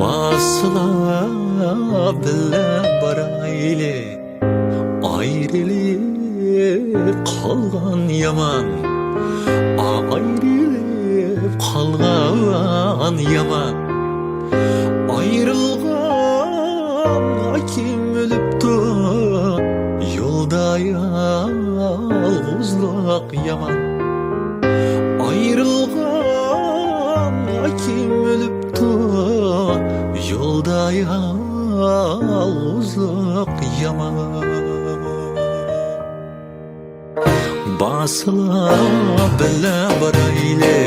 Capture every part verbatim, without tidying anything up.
بارسىلا بىللە بارايلى، ئايرىلىپ قالغان يامان، ئايرىلىپ قالغان يامان. ئايرىلغانغا كىم ئۆلۈپتۇ، يولدا يالغۇزلۇق يامان. ئايرىلغانغا كىم ئۆلۈپتۇ، يولدا يالغۇزلۇق يامان. بارسىلا بىللە بارايلى،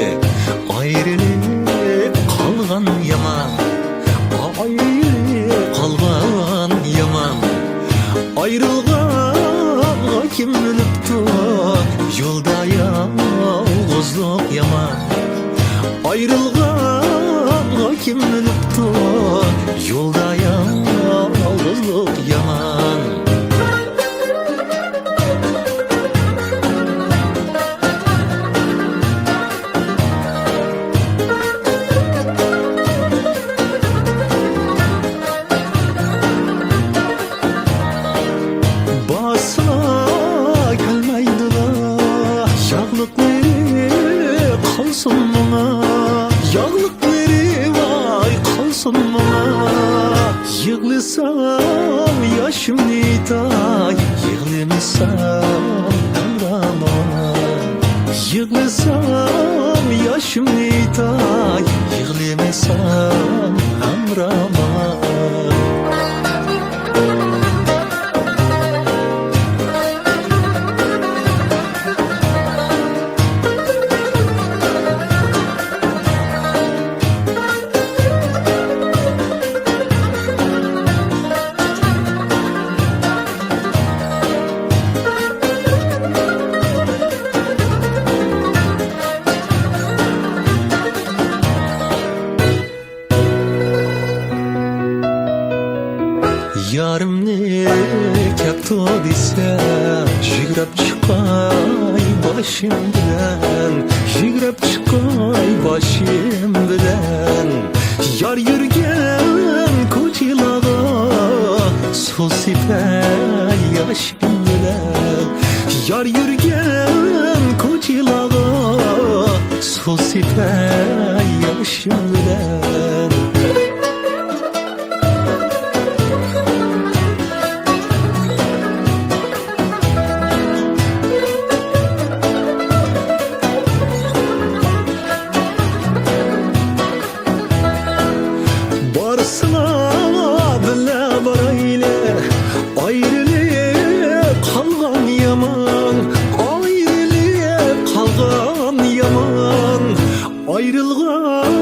ئايرىلىپ قالغان يامان، ئايرىلىپ قالغان يامان. ئايرىلغانغا كىم ئۆلۈپتۇ، يولدا يالغۇزلۇق يامان. ئايرىلغانغا كىم ئۆلۈپتۇ، يولدا يالغۇزلۇق يامان. بارسا كەلمەيدىلا، ياغلىقلىرى قالسۇن ماڭا، ياغلىقلىرى ۋاي قالسۇن ماڭا. يىغلىسام ياشىمنى ئېيتاي، يىغلىمىسام ھەمراھ ماڭا. يىغلىسام ياشىمنى ئېيتاي، يىغلىمىسام ھەمراھ ماڭا. يارىمنى كەپتۇ دېسە، يۈگرەپ چىقاي باشىم بىلەن، يۈگرەپ چىقاي باشىم بىلەن. يار يۈرگەن كوچىلارغا سۇ سېپەي ياش بىلەن، يار يۈرگەن كوچىلارغا سۇ سېپەي ياشىم بىلەن. بارسىلا بىللە بارايلى، ئايرىلىپ قالغان يامان، ئايرىلىپ قالغان يامان. ئايرىلغان